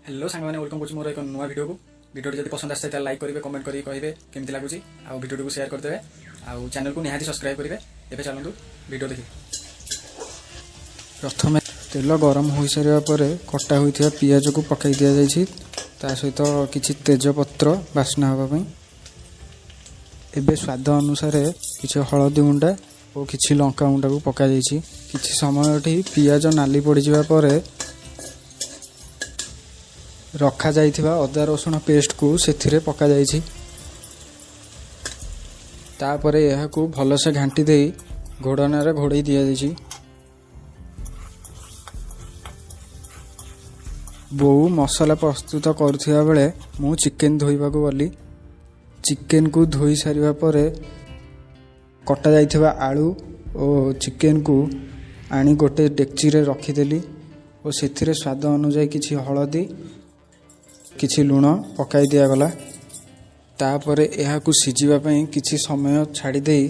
Hello ସାଙ୍ଗମାନେ, welcome କରୁଛି ମୋର ଏକ ନୂଆ ଭିଡ଼ିଓକୁ। ଭିଡ଼ିଓଟି ଯଦି ପସନ୍ଦ ଆସିଥାଏ, ତାହେଲେ ଲାଇକ୍ କରିବେ, କମେଣ୍ଟ କରିକି କହିବେ କେମିତି ଲାଗୁଛି ଆଉ ଭିଡ଼ିଓଟିକୁ ସେୟାର କରିଦେବେ ଆଉ ଚ୍ୟାନେଲକୁ ନିହାତି ସବସ୍କ୍ରାଇବ୍ କରିବେ। ଏବେ ଚାଲନ୍ତୁ ଭିଡ଼ିଓ ଦେଖିବେ। ପ୍ରଥମେ ତେଲ ଗରମ ହୋଇସାରିବା ପରେ କଟା ହୋଇଥିବା ପିଆଜକୁ ପକାଇ ଦିଆଯାଇଛି, ତା ସହିତ କିଛି ତେଜପତ୍ର ବାସ୍ନା ହେବା ପାଇଁ। ଏବେ ସ୍ୱାଦ ଅନୁସାରେ କିଛି ହଳଦୀ ଗୁଣ୍ଡା ଓ କିଛି ଲଙ୍କା ଗୁଣ୍ଡାକୁ ପକାଯାଇଛି। କିଛି ସମୟଠି ପିଆଜ ନାଲି ପଡ଼ିଯିବା ପରେ ରଖାଯାଇଥିବା ଅଦା ରସୁଣ ପେଷ୍ଟକୁ ସେଥିରେ ପକାଯାଇଛି। ତାପରେ ଏହାକୁ ଭଲସେ ଘାଣ୍ଟି ଦେଇ ଘୋଡ଼ଣାରେ ଘୋଡ଼େଇ ଦିଆଯାଇଛି। ବୋଉ ମସଲା ପ୍ରସ୍ତୁତ କରୁଥିବା ବେଳେ ମୁଁ ଚିକେନ୍ ଧୋଇବାକୁ ଗଲି। ଚିକେନ୍କୁ ଧୋଇ ସାରିବା ପରେ କଟାଯାଇଥିବା ଆଳୁ ଓ ଚିକେନ୍କୁ ଆଣି ଗୋଟେ ଡେକ୍ଚିରେ ରଖିଦେଲି ଓ ସେଥିରେ ସ୍ୱାଦ ଅନୁଯାୟୀ କିଛି ହଳଦୀ, କିଛି ଲୁଣ ପକାଇ ଦିଆଗଲା। ତାପରେ ଏହାକୁ ସିଝିବା ପାଇଁ କିଛି ସମୟ ଛାଡ଼ି ଦେଇ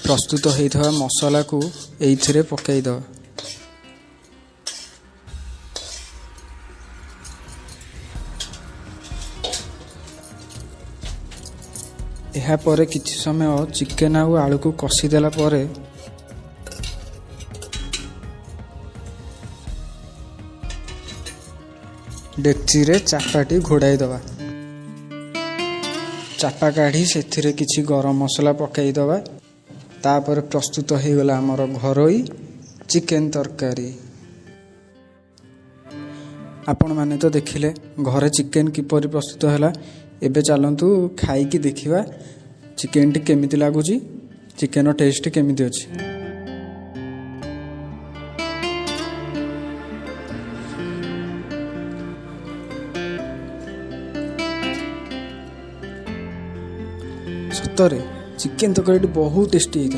ପ୍ରସ୍ତୁତ ହୋଇଥିବା ମସଲାକୁ ଏଇଥିରେ ପକାଇଦେବା। ଏହାପରେ କିଛି ସମୟ ଚିକେନ୍ ଆଉ ଆଳୁକୁ କଷିଦେଲା ପରେ ଡେକ୍ଚିରେ ଚାପାଟି ଘୋଡ଼ାଇ ଦେବା। ଚାପା କାଢ଼ି ସେଥିରେ କିଛି ଗରମ ମସଲା ପକାଇଦେବା। ତାପରେ ପ୍ରସ୍ତୁତ ହୋଇଗଲା ଆମର ଘରୋଇ ଚିକେନ୍ ତରକାରୀ। ଆପଣମାନେ ତ ଦେଖିଲେ ଘରେ ଚିକେନ୍ କିପରି ପ୍ରସ୍ତୁତ ହେଲା। ଏବେ ଚାଲନ୍ତୁ ଖାଇକି ଦେଖିବା ଚିକେନ୍ଟି କେମିତି ଲାଗୁଛି, ଚିକେନ୍ର ଟେଷ୍ଟ କେମିତି ଅଛି। ସତରେ ଚିକେନ୍ ତରକାରୀଟି ବହୁତ ଟେଷ୍ଟି ହେଇଥିଲା।